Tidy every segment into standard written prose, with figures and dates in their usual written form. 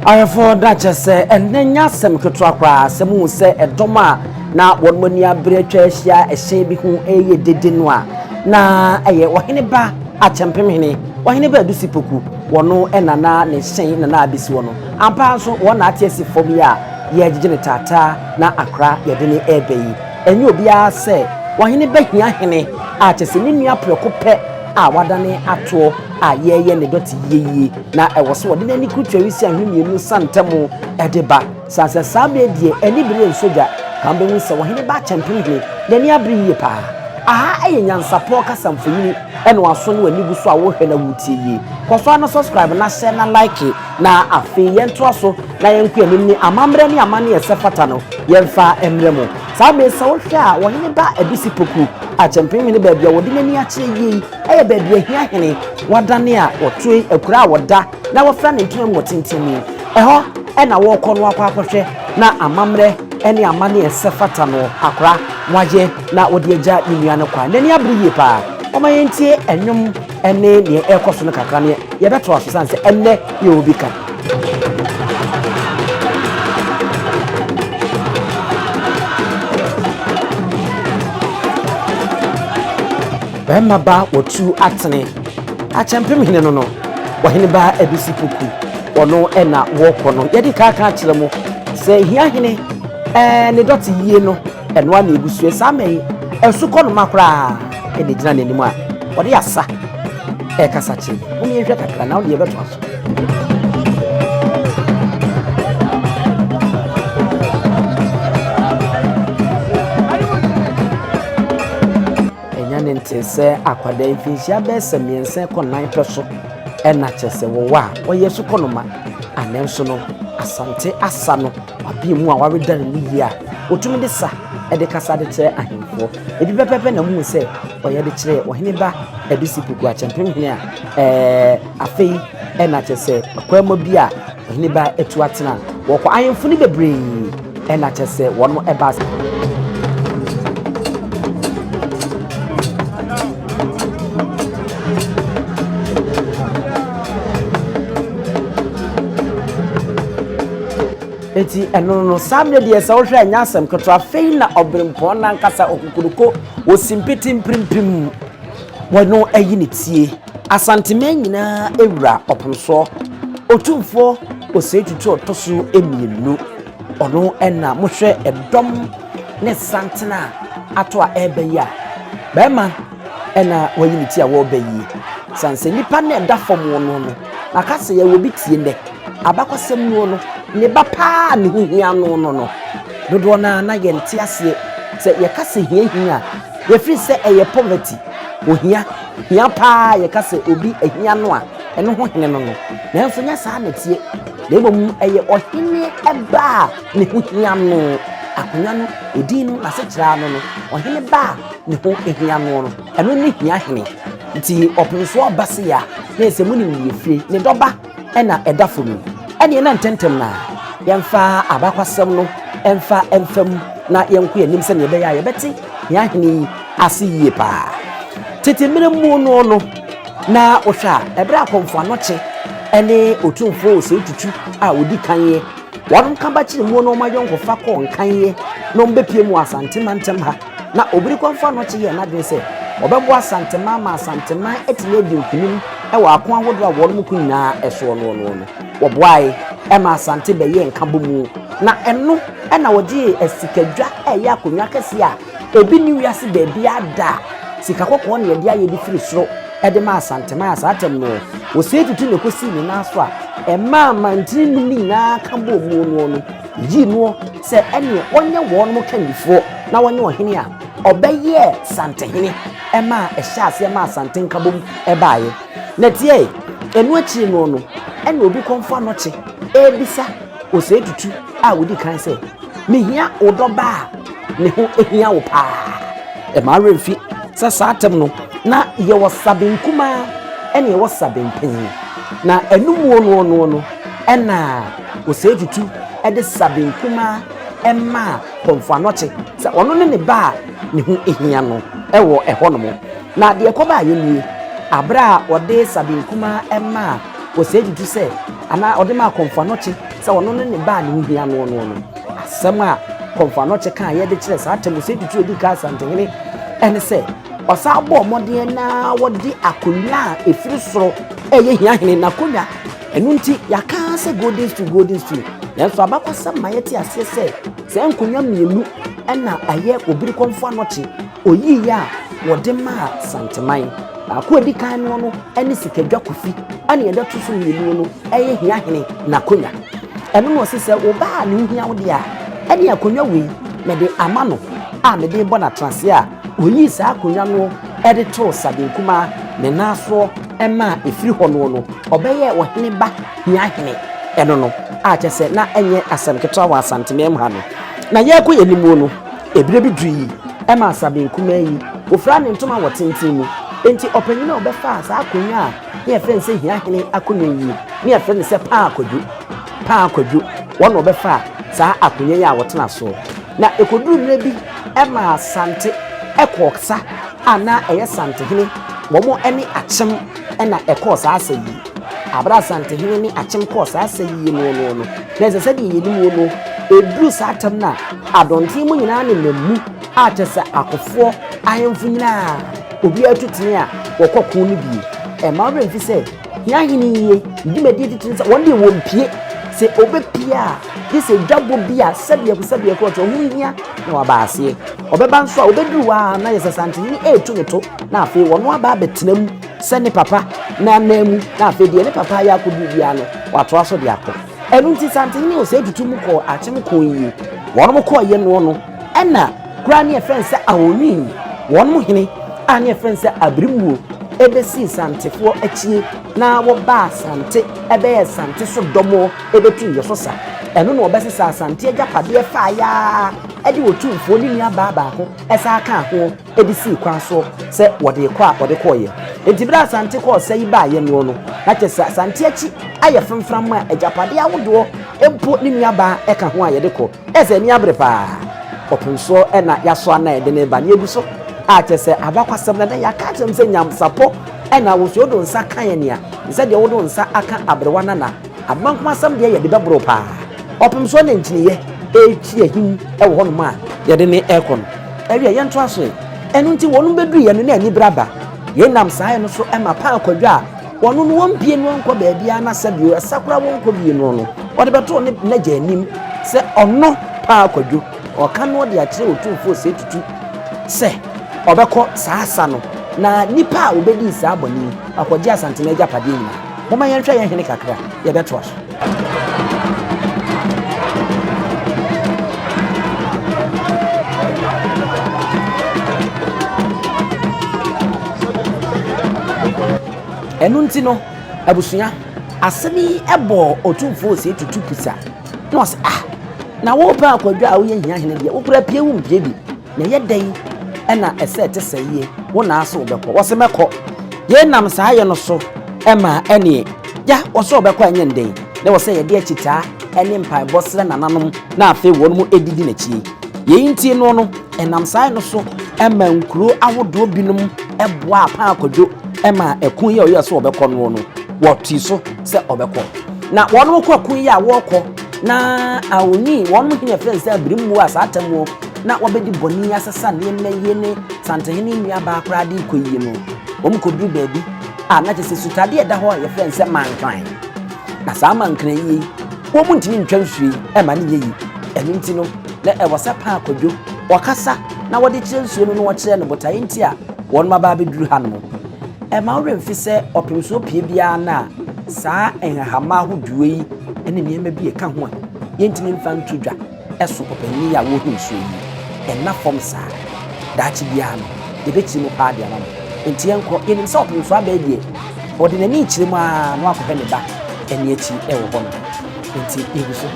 Ahwɛfoɔ da kyɛ sɛ ɛnnɛ nyɛ asɛm ketewa koraa sɛ mohu sɛ ɛdɔm a na wɔn ani abere atwa ahyia ɛhyɛn bi ho reyɛ dede no a, na ɛyɛ ɔhene ba Akyɛmpemhene, ɔhene ba Adusi Poku, wɔno na na ne hyɛn na na abɛsi hɔ no. Ampa ara nso wɔn na ate asi fam yi a yɛregyegye no taataa na akora yɛde no reba yi. Ɛnyɛ obiara sɛ ɔhene ba Hiahene a kyerɛ sɛ ne nua prɛko pɛ a wadane atoɔ a yɛreyɛ ne dɔte yieyie na ɛwɔ sɛ ɔde n'ani kurutua wisi ahwene mmienu sa ntam de ba. Sane sɛ saa berɛ deɛ ani bere nsɔ gya, ka wobɛhu sɛ ɔhene ba Akyɛmpemhene n'ani abere yie paa. Aha yɛ nyansapɔ kasa mfonini ɛna w'aso ne w'ani gu so a worehwɛ na woretie yie. Kɔ so ara na subscribe na hyɛ na like na afei yɛntoa so na yɛnkɔ anim ne amammerɛ ne amanneɛ ɛsɛ fata no yɛmfa mmrɛ mo. Saa berɛ yi sɛ wohwɛ a ɔhene ba Adusi Poku Akyɛmpemhene baabi a wɔde n'ani akyerɛ yie yi yɛ baabi a hia hene wadane a wɔtoe akuraa a wɔda na wɔfira ne ntoma mu wɔ tenten mu. Ɛhɔ na wɔrekɔ no akɔ akɔhwɛ na amammerɛ ne amanne a ɛsɛ fata no akora wɔayɛ na wɔde agya ne nua no kwan. N'ani abere yie paa. Momma yɛntie nnwom ne nea ɛrekɔ so no kakra na yɛbɛtoa so sane sɛ ɛnnɛ yɛwɔ bi ka. Barima ba wɔtu atene. Akyɛmpem hene no no, ɔhene ba Abisi Poku, ɔno na wɔkɔ no. Yɛde ka ka akyerɛ mo sɛ hia hene ɛɛ ne dɔte yie no, ɛno ara na egu so. Saa mɛ yi, ɛso kɔ no ma koraa ɛna egyina n'anim a ɔde asa ɛrekasa kyerɛ. Mo yɛnhwɛ kakra na ɔde yɛbɛtoa so. Ɛnyɛ ne nte sɛ akwadaa mfinhyia bɛyɛ sɛ mmiɛnsa kɔ nan pɛ so ɛna kyerɛ sɛ wɔwɔ a wɔyɛ so kɔnoma a nanso no Asante asa no wabea mu a waweda ne mu yie a wɔtumi de sa de kasa de kyerɛ ahemfoɔ. Ebi pɛpɛpɛ na muhu sɛ ɔyɛ de kyerɛ ɔhene ba Adusi Poku Akyɛmpem hene a ɛɛ afei ɛna kyerɛ sɛ akwamma bi a ɔhene ba atu atena wɔkɔ ahemfo no bebree ɛna kyerɛ sɛ wɔn ɛba. Enti ɛno no, saa mmerɛ deɛ sɛ wohwɛ a ɛnyɛ asɛm ketewa. Afei na ɔberempɔn no ankasa ɔkokoroko ɔsi mpete mpirimpirim wɔno ayi ne tie. Asanteman nyinaa wura ɔpemsoɔ Otumfoɔ Osei Tutu ɔtɔ so mmienu. Ɔno na mohwɛ ɛdɔm ne santene a ato a ɛreba yi a, barima na wayi ne ti a wɔreba yi. Sane sɛ nipa no a ɛda fam wɔ no no, maka sɛ yɛwɔ bi tie nnɛ. Abakɔsɛm mu no, ne ba paa a ne ho hia no no no, dodoɔ no ara na yɛnte aseɛ. Sɛ yɛka sɛ hia hia a, yɛfiri sɛ ɛyɛ poverty, ohia, hia paa a yɛka sɛ obi ahia no a, ɛno ho hene no no. Nanso nyɛ saa na ɛteɛ, na mmom ɛyɛ ɔhene ba a ne ho hia no. Akonnwa no, edin no, n'asekyerɛ ara no no, ɔhene ba a ne ho hia no no, ɛno ne hia hene. Nti ɔpemsoɔ ba sei a, na ɛsɛ monim deɛ ɛfire, ne dɔba na ɛda fam yi. Ɛnneɛ na ntɛmntɛm no ara yɛmfa abakwasɛm no mfa mfa mu na yɛnkɔ yɛn anim sɛdeɛ ɛbɛyɛ a yɛbɛte yɛn ahene yi ase yie paa. Tete mmerɛ mu no no, na wohwɛ a, ɛberɛ a Kɔmfo Anɔkye ne Otumfoɔ Osei Tutu a ɔdi kan yɛ wɔn nkabakyere muo na wɔn ayɔnkofa kɔɔ nkan yɛ na wɔbɛpie mu wɔ Asante mantam ha, Na Obirikɔmfo Anokye yɛɛ n'adwene sɛ ɔbɛboa Asanteman ama Asanteman atumi adi nkonim wɔ ako ahodoɔ a wɔnom ko nyinaa soɔ noɔ noɔ no. Wɔboae ma Asante bɛyɛɛ nkabomu, na ɛno na wɔgyee asikadwa a ɛyɛ akonnwa kɛseɛ a ebi nni wiase baabiara da a sika kɔkɔɔ na yɛde ayɛ de firi soro de maa Asanteman a saa tɛm no Osei Tutu na ɛkɔsii ne nan so a ɛmaa mantini num no nyinaa ka bɔɔ muo noɔ no. Yii noɔ sɛ ɛneɛ ɔnyɛ wɔnom kandifoɔ na ɔnyɛ ɔhene a ɔbɛyɛɛ Santehene ɛmaa ɛhyɛɛ aseɛ maa Asante nkabom ɛbaeɛ. Na tiɛe, ɛno akyiri noɔ no ɛna obi kɔmfo anɔkye ɛrebisa Osei Tutu a ɔdi kan sɛ, Mehia wo dɔba a ne ho hia wo paa. Ɛmaa werɛ mfi sɛ saa tɛm no na yɛwɔ Saben kumaa ɛne yɛwɔ Saben panin. Na ɛno muo noɔ noɔ no ɛna Osei Tutu de Sabin kumaa maa Komfo Anokye sɛ ɔno ne ne ba a ne ho hia no wɔ ɛhɔnom. Na deɛ ɛkɔbaeɛ nie, aberɛ a ɔde Sabin kumaa maa Osei Tutu sɛ, anaa ɔde maa Komfo Anokye sɛ ɔno ne ne ba a ne ho hia noɔ noɔ no. Asɛm a Kɔmfo Anɔkye kaeɛ de kyerɛɛ saa atemmusɛm tutu a ɛdi kan Asantehene ne sɛ, ɔsan bɔɔ mmɔden na wɔde akonnwa a ɛfiri soro ɛyɛ hiahene n'akonnwa. Ɛno nti, yɛaka ara sɛ golden stool, golden stool. Nanso abakɔsɛm ma yɛte aseɛ sɛ saa nkonnwa mmienu na ɛyɛ Obiri Kɔmfo Anɔkye oyiiɛ a wɔde maa Santeman. Baako a ɛdi kan noɔ no ne Sikadwa Kofi, ɛna yɛde to so mmienu no ɛyɛ Hiahene n'akonnwa. Ɛno na ɔse sɛ wo ba a ne ho hia wo deɛ a, ɛne akonnwa wei mede ama no a mede rebɔ no atenaseɛ a ɔyii saa akonnwa no de too Sabin Kumaa ne nan soɔ maa ɛfiri hɔ noɔ no ɔbɛyɛɛ ɔhene ba Hiahene. Ɛno no a kyerɛ sɛ na ɛnyɛ asɛm ketewa wɔ Asanteman mu ha no. Na yɛrekɔ yɛn animuo no, ɛberɛ bi duruiɛ maa Sabin Kumaa yi, ɔfiraa ne ntoma wɔ tenten mu. Enti ɔpanin a ɔbɛfaa saa akonnwa a na yɛfrɛ no sɛ Hiahene akonnwa yi, na yɛfrɛ no sɛ Paa Kwadwo. Paa Kwadwo, wɔn na wɔbɛfaa saa akonnwa yi a wɔtena soɔ. Na ɛkɔduruu mmerɛ bi maa Asante kɔɔ sa a na ɛyɛ Santehene, wɔn ne Akyem na ɛkɔɔ saa sa yi. Aberɛ a Asantehene ne Akyem kɔɔ saa sa yi noɔ noɔ no, na ɛsɛ sɛdeɛ yɛnim wɔ no, ɛduru saa tam no a, adɔnten mu nyinaa nenam mu a kyerɛ sɛ akofoɔ, ahemfo nyinaa, obiara tu tene a wɔkɔ ko no bie. Ɛmma wo werɛ mfi sɛ, Hia hene yie, ne dwumadie titiri ne sɛ wɔn deɛ wɔmpie. Sɛ ɔbɛpie a, gye sɛ dwabɔ bi a sɛdeɛ sɛdeɛ korɔ ɔho hia na waba aseɛ. Ɔbɛba nso a, ɔbɛduru hɔ ara na yɛ sɛ Santehene retu ne to na afei ɔno aba abɛtena mu sɛ ne papa n'ananmu na afei deɛ ne papa ayɛ akɔduru biara no, watoa so de akɔ. Ɛno nti Santehene Osei Tutu mu kɔɔ Akyem ko yie. Wɔnom kɔeɛ noɔ no, ɛna koraa ne yɛfrɛ no sɛ Ahonwi, wɔnom hene a ne yɛfrɛ no sɛ Abirimuo bɛsii Santefoɔ akyie na wɔbaa Sante bɛyɛɛ Sante so dɔm bɛtuu yɛ so sa. Ɛno na wɔbɛsesaa Sante agyapadeɛ faeɛ ara de Otumfoɔ ne nuabaa baako san kaa ho de sii kwan so sɛ wɔde rekɔ a wɔde kɔeɛ. Enti berɛ a Asante kɔɔ sa yi baeɛ noɔ no, na kyerɛ sɛ Asante akyi ayɛ fremfram a agyapadeɛ ahodoɔ mpo ne nuabaa ka ho a yɛde kɔ. Ɛyɛ sɛ ani abere paa. Ɔpemsoɔ na yɛasɔ ana yɛde no reba na yɛgu so a kyerɛ sɛ abakwasɛm no ɛnɛ yɛaka akyerɛ m sɛ nyansapɔ na wo nso wode wo nsa ka yɛn a, te sɛ deɛ wode wo nsa aka aberewa nana. Amankomasɛm deɛ yɛde bɛboro paa. Ɔpemsoɔ na nkyiniiɛ retwi ahim wɔ hɔnom a yɛde no rekɔ no. Ɛwiɛ, yɛntoa so ɛ. Ɛno nti wɔnom bɛduruiɛ no na anibere aba. Yei nam saa yɛ no so ma Paa Kwadwo a ɔno no wɔmpie no nkɔ baabiara na sɛbio ɛsa koraa wɔnkɔ bie noɔ no, ɔde bɛtoo ne n'agya anim sɛ ɔno Paa Kwadwo ɔka noɔ de akyerɛ Otumfoɔ Osei Tutu sɛ ɔbɛkɔ saa sa no na nnipa a wɔbɛdii saa bɔne yi akɔgye Asantehene agyapadeɛ nyinaa. Momma yɛnhwɛ yɛn hene kakra, yɛbɛtoa so. Ɛno nti no, abusua, asɛm yi bɔɔ Otumfoɔ Osei Tutu Pusa na ɔsɛ ah, na wopɛ akwadwo a woyɛ hia hene deɛ, wokora pie wo mpie bi. Na ɛyɛ dɛn na ɛsɛ ɛte sɛ yie wo naa so wobɛkɔ? Wɔse mɛkɔ. Yei nam saa yɛ no so ma ɛneɛ ya wɔsɛ wɔbɛkɔ a ɛnyɛ nden na ɛwɔ sɛ yɛde akyitaa ne mpaebɔ srɛ nananom na afei wɔn didi n'akyie. Yei nti noɔ no ɛnam saa yɛ no so ma nkuro ahodoɔ binom boaa Paa Kwadwo ma ɛko yi a ɔyɛɛ sɛ ɔbɛkɔ noɔ no wɔtui so sɛ ɔbɛkɔ. Na wɔn kɔ ɛko yi a wɔrekɔ na Aoni wɔn hene a yɛfrɛ no sɛ Abirimmuo a saa atamuo na wɔbɛdi bɔne yi asesa nneɛma yie ne Santehene nuabaa koraa de rekɔ yie no, wɔkɔduru baabi a na kyerɛ sɛ sutadeɛ ɛda hɔ a yɛfrɛ no sɛ mankran. Na saa mankran yi, wɔn ntumi ntwa nsuo yi ɛma no nyɛ yi. Ɛno nti no, na ɛwɔ sɛ Paa Kwadwo wɔkasa na wɔde kyerɛ nsuo no na wɔkyerɛ no botaeɛ nti a wɔn aba abɛduru hanom. Ɛma wo werɛ mfi sɛ ɔpemsoɔ pie biara no a saa nhahamma ahodoɔ yi ne nneɛma bi ɛka ho a yɛntumi mfa nto dwa So ɔpanyin yi a ɔrehu nsuo yi, ɛnna fam saa? Daakye biara no, yɛbɛkyiri mu paa de ama no. Enti yɛnkɔ. Yɛnim sɛ ɔpemfo abɛɛ deɛ, ɔde n'ani rekyerɛ mu ara na wakɔhwɛ ne ba ne akyi wɔ hɔ no. Enti yɛgu so.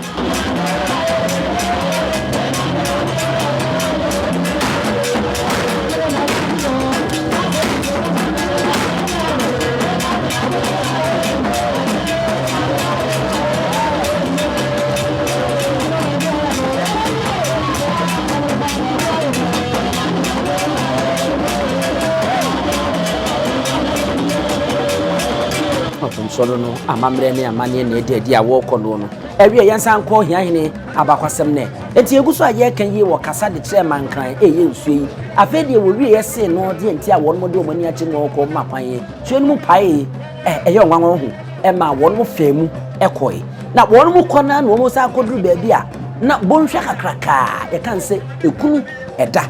Ɔfomsoɔ no no amammerɛ ne amanneɛ na ɛda adi a wɔrekɔ noɔ no. Ɛwiɛ yɛnsan nkɔ Hiahene abakwasɛm nɛ. Enti yɛgu so a yɛreka yie wɔ kasa de kyerɛ Mankran ɛyɛ nsuo yi. Afei deɛ wɔwieɛ see no deɛ nti a wɔnom de wɔn ani akyere mu ɔkɔ ma kwan yi. Nsuo no mu paee ɛ ɛyɛ ɔnwanwa ho ɛmaa wɔnom faa mu ɛkɔe. Na wɔnom kɔ no ara na wɔn san kɔduru baabi a na bonhwa kakrakaa yɛka no sɛ ekunu ɛda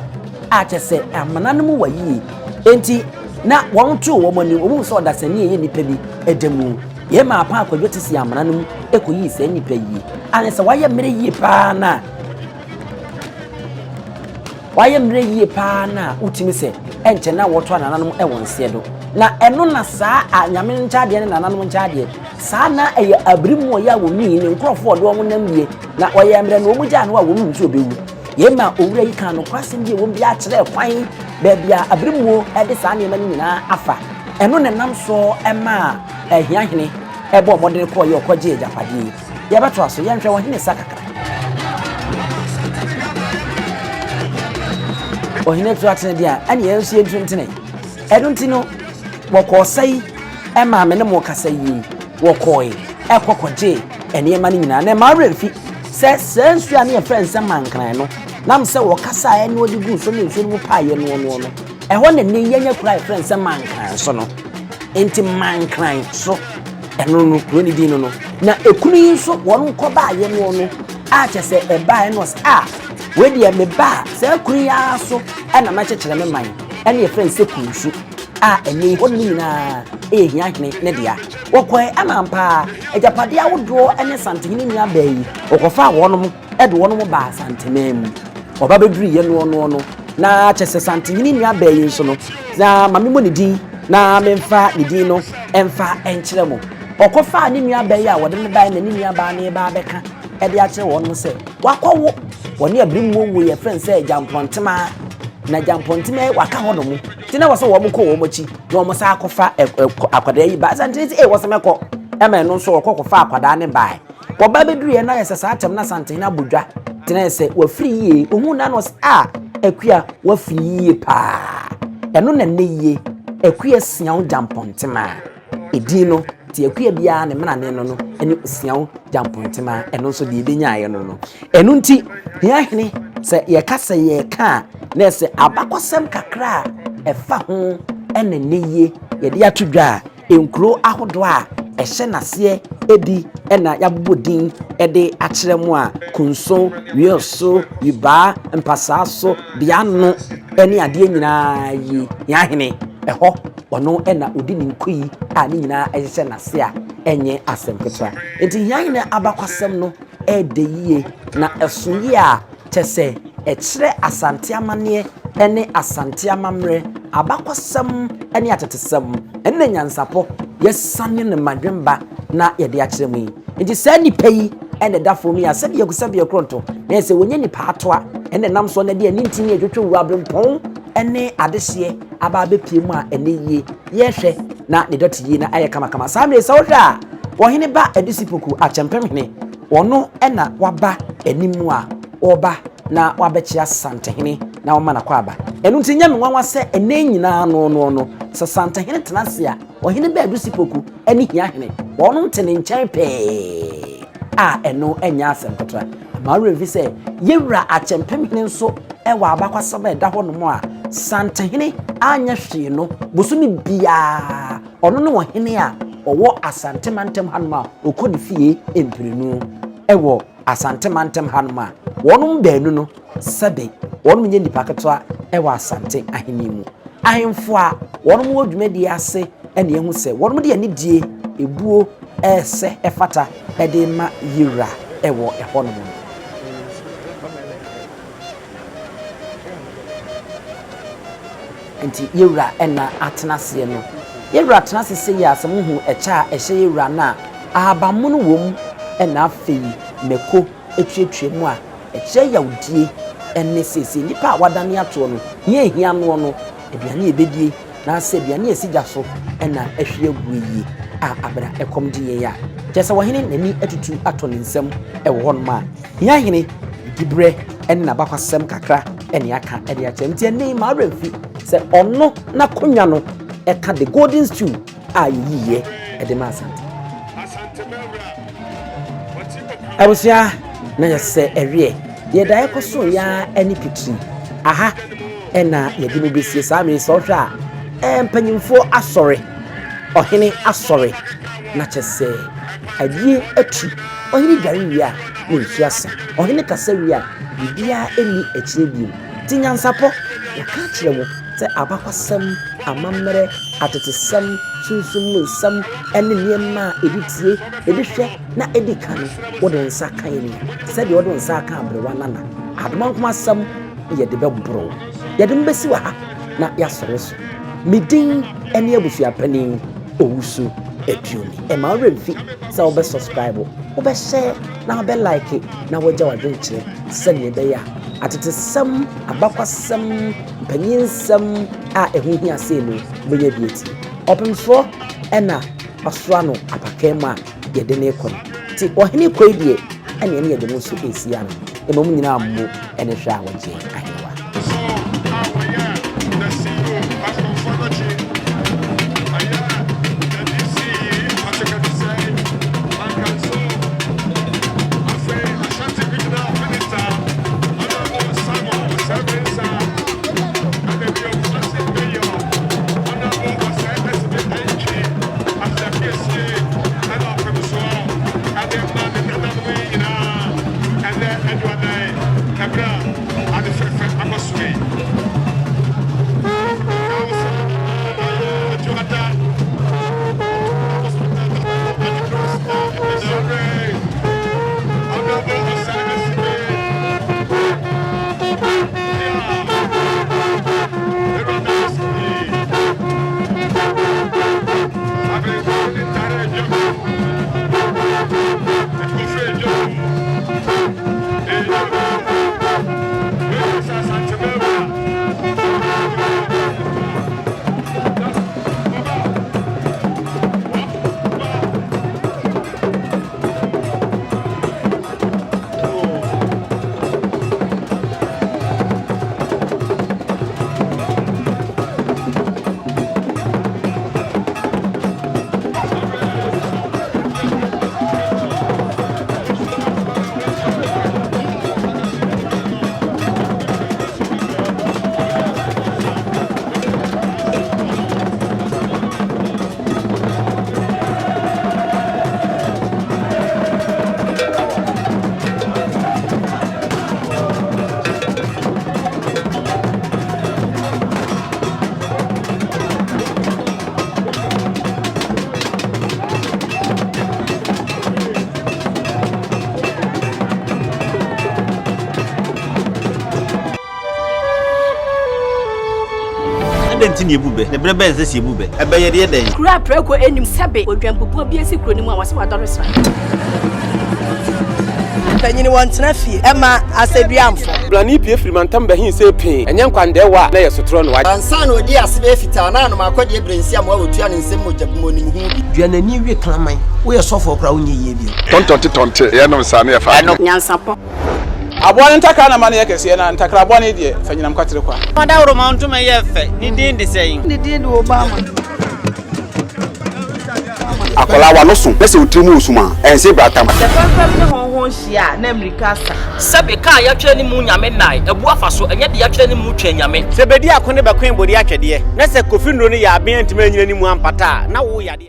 a kyɛ sɛ amena no mu wa yie. Enti na wɔn too wɔn anim wɔn hu sɛ ɔdasani ɛyɛ nipa bi ɛda mu. Yei maa Paa Kwadwo te sii amena no mu kɔyii saa nnipa yi. Ane sɛ wayɛ mmerɛ yie paa no a, wayɛ mmerɛ yie paa no a wotumi sɛ ɛnkyɛ na wɔto anananom wɔ nseɛ do. Na ɛno na saa a Nyame no nkyɛ adeɛ ne nananom nkyɛ adeɛ. Saa na ɛyɛ abiri mu ɔyɛ a wɔnii ne nkorɔfoɔ ɔde wɔn nam yie na ɔyɛ mmerɛ na wɔn gyaa no a wɔn nso ɔbɛwu. Yei maa owura yi kaa nokorasɛm bi a wɔn biara kyerɛɛ kwan baabi a abirimuo de saa nneɛma no nyinaa afa. Ɛno na ɛnam so maa Ahiahene bɔɔ mmɔden kɔeɛ ɔkɔgyee agyapadeɛ yi. Yɛbɛtoa so, yɛnhwɛ ɔhene sa kakra. Ɔhene atu atene deɛ a, ɛne yɛn nso yɛntu ntene. Ɛno nti no, wɔkɔɔ sa yi maa me ne mo kasa yi, wɔkɔe ɛkɔ kɔgyee nneɛma no nyinaa. Na ɛmaa werɛ mfi sɛ saa nsuo a ne yɛfrɛ no sɛ mankran no, nam sɛ wɔkasaeɛ na wɔde guu so ne nsuo no mu paeɛ noɔ noɔ no, ɛhɔ na nnɛ yi yɛanya kuro a yɛfrɛ no sɛ mankran so no. Enti Mankran so, ɛno no kuro no din no no. Na ekunu yi nso wɔn kɔbaeɛ noɔ no a kyɛ sɛ ɛbaeɛ no ɔsɛ a wei deɛ meba a saa kuro yi ara so ɛna mɛkyekyere me man ɛne yɛfrɛ no sɛ kunsu a ɛnɛ yi hɔnom nyinaa ɛyɛ hia hene ne dea. Wɔkɔɛ ɛna ampa ara agyapadeɛ ahodoɔ ɛne Santehene nuabaa yi wɔkɔfaa wɔnom de wɔnom baa Asanteman mu. Wɔba bɛduruiɛ noɔ noɔ no, na kyɛ sɛ Santehene nuabaa yi nso no, na ma memmɔ ne din na memfa ne din no mfa nkyerɛ mo. Ɔkɔfaa ne nuabaa yi a wɔde no baeɛ na ne nuabaa no reba abɛka de akyerɛ wɔnom sɛ wakɔwo wɔne abirimmuo wo yɛfrɛ no sɛ Gyampɔntemaa na Gyampɔntemaa yi waka hɔ nom nti na wɔ sɛ wɔn kɔ wɔn akyi na wɔn san akɔfa akwadaa yi ba. Asantehene sɛ ee wɔ sɛ mɛkɔ ɛma ɛno nso wɔkɔ kɔfa akwadaa no baeɛ. Wɔba bɛduruiɛ na ayɛ sɛ saa atɛm no Asantehene abɔ dwa nti na ayɛ sɛ wafiri yie. Ɔhuu no a na ɔse ah Akua wafiri yie paa. Ɛno na nnɛ yie Akua Siaw Gyampɔntemaa. Edin no nti Akua biara ne menane no no ne Siaw Gyampɔntemaa. Ɛno nso deɛ ɛbɛnyaeɛ no no. Ɛno nti Hiahene sɛ yɛka sɛ yɛreka a na ɛsɛ abakɔsɛm kakra a ɛfa ho na nnɛ yie yɛde ato dwa a Nkuro ahodoɔ a ɛhyɛ n'aseɛ bi na yɛabobɔ din de akyerɛ mo a, Kunso, Wioso, Yibaa, Mpasaaso, Beano ne adeɛ nyinaa yi. Hiahene, ɛhɔ ɔno na ɔdi ne nkoyi a ne nyinaa hyehyɛ n'ase a ɛnyɛ asɛm ketewa. Enti Hiahene abakwasɛm no ɛɛdɛ yie na ɛso yie a kyɛ sɛ ɛkyerɛ Asante amanneɛ ne Asante amammerɛ, abakɔsɛm ne atetesɛm, ɛne nyansapɔ yɛsane no mmadwemba na yɛde akyerɛ mu yi. Nti saa nnipa yi na ɛda fam yi a sɛdeɛ sɛdeɛ koronto na ɛsɛ wɔnyɛ nnipa atoa ɛna ɛnam soɔ na ɛde ani ntini atwitwi wura aberempɔn ne adehyeɛ aba abɛpie mu a ɛnɛ yie yɛhwɛ na ne dɔte yie na ayɛ kamakama. Saa mmerɛ sɛ wohwɛ a ɔhene ba Adisipoku Akyɛmpemhene Ɔno na waba anim a ɔreba na wabɛkyea Santehene na wama no akwaaba. Ɛno nti ɛnyɛ me nwanwa sɛ ɛnnɛ yi nyinaa no noɔ no, sɛ Santehene tena ase a, Ɔhene Baadu Sipoku ne Hiahene, wɔnom te ne nkyɛn pɛɛ a ɛno nyɛ asɛm ketewa. Mma wo werɛ mfi sɛ Yɛwura Akyɛmpemhene nso wɔ abakwasɛm a ɛda hɔnom a Santehene anyɛ hwee no, bosome biara Ɔno ne ɔhene a ɔwɔ Asante mantam hanom a ɔkɔ ne fie mprenu wɔ Asante mantam hanom a wɔnom baanu no sɛbe wɔnom nyɛ nnipa ketewa wɔ Asante ahenni mu. Ahemfo a wɔnom wɔ dwumadie ase na yɛahu sɛ wɔnom de anidie, ebuo, ɛsɛ ɛfata de rema Yewura wɔ ɛhɔnom no. Nti yɛwura na atena aseɛ no. Yɛwura tena ase sei a sɛ mohu ɛkyɛ a ɛhyɛ yɛwura no a, ahabanmono wɔ mu na afei mako tuatua mu a ɛkyerɛ yawdie ne seesei nnipa a wadane atoɔ no hia hia noɔ no aduane a ɛbɛdie na sɛ aduane a ɛsi gya so na ahwie aguo yie a abena ɛkɔm de yɛn a kyerɛ sɛ ɔhene n'ani atutu atɔ ne nsam wɔ hɔnom a Hia hene diberɛ ne n'abakwasɛm kakra ne aka de akyerɛ. Nti ɛnnɛ yi m'awerɛ mfi sɛ ɔno n'akonnwa no ɛka the golden stool a yɛyiiɛ de ma Asante. Abusua, na yɛ sɛ ɛweɛ, deɛ da ɛkɔ so yɛ ara ɛne pitiri. Aha ɛna yɛde mo bɛsie saa mmere sɛ ɔhwɛ a, ɛɛ mpanyinfoɔ asɔre, ɔhene asɔre, na kyɛ sɛ ayie atu. Ɔhene dware wie a, na nsuo asa. Ɔhene kasa wie a, biribiara ɛnni akyire bio. Nti nyansapɔ, yɛaka akyerɛ wo sɛ abakwasɛm, amammerɛ, atetesɛm, sunsum mu nsɛm ne nneɛma a ɛdi tie, ɛdi hwɛ na ɛdi ka no, wode wo nsa ka yɛn a, sɛdeɛ wode wo nsa aka aberewa nana. Adomankomasɛm yɛde bɛboro wo. Yɛde mo bɛsi wɔ ha na yɛasɔre so. Me din ne abusuapanin Owusu Aduoni. Mma wo werɛ mfi sɛ wobɛ subscribe, wobɛ share na wobɛ like na woagya w'adwenkyerɛ sɛdeɛ ɛbɛyɛ a atetesɛm, abakwasɛm, mpanyinsɛm a ɛho hia sei no wobɛnya bi atie. Ɔpemsoɔ na wasoa no apakan mu a yɛde no rekɔ no. Nti ɔhene kɔ yi deɛ ɛne ɛne yɛde mo nso resi ano. Ɛma mo nyinaa mmo ne hwɛ a wɔgye ahenewa. Adɛn nti na yɛbu bɛ? Na berɛ bɛn na ɛsɛ sɛ yɛbu bɛ? Ɛbɛ yɛde yɛ dɛn? Kuro a prako nnim sɛbe odwanbubuo bi asi kuro no mu a wɔse wadɔre sra. Mpanyin wɔntena fie ɛma asɛduamfo. Blani pue firi mantam bɛhe see pee, ɛnyɛ nkwandɛɛwa a na ɛyɛ sotorɔ no. Ansa na ɔdii ase bɛyɛ fitaa na anom akɔdeɛ berɛ nsi amoa wɔtua ne nsam mogya bi mu ɔnim ho bi. Dua n'ani we kraman. Woyɛ sɔfoɔ koraa wonyɛ yie bio. Tɔntɔnte tɔnte, yɛnom saa na yɛfa adwene. Nyansapɔ. Aboa no ntakra na ma no yɛ kɛseɛ, na ntakra bɔne deɛ, fa nyinam kwatere kwa. Ɔdawuroma ntoma yɛ fɛ, ne din de sɛn? Ne din de Obama. Akwadaa w'ano so na sɛ wo tiri mu wɔ sum a, ɛnse bratam. Sɛ fɛmfɛm ne hɔnhɔn hyia a, na mmirika asa. Sɛbe ka a yɛatwerɛ ne mu Nyame nnae, abu afa so, ɛnyɛ deɛ yɛatwerɛ ne mu Twɛn Nyame. Sɛ bedi ako ne bɛkoe bode atwɛdeɛ, na sɛ Kofi nnuro no yɛ aben antumi anyina ne mu ampata a, na wo yadeɛ.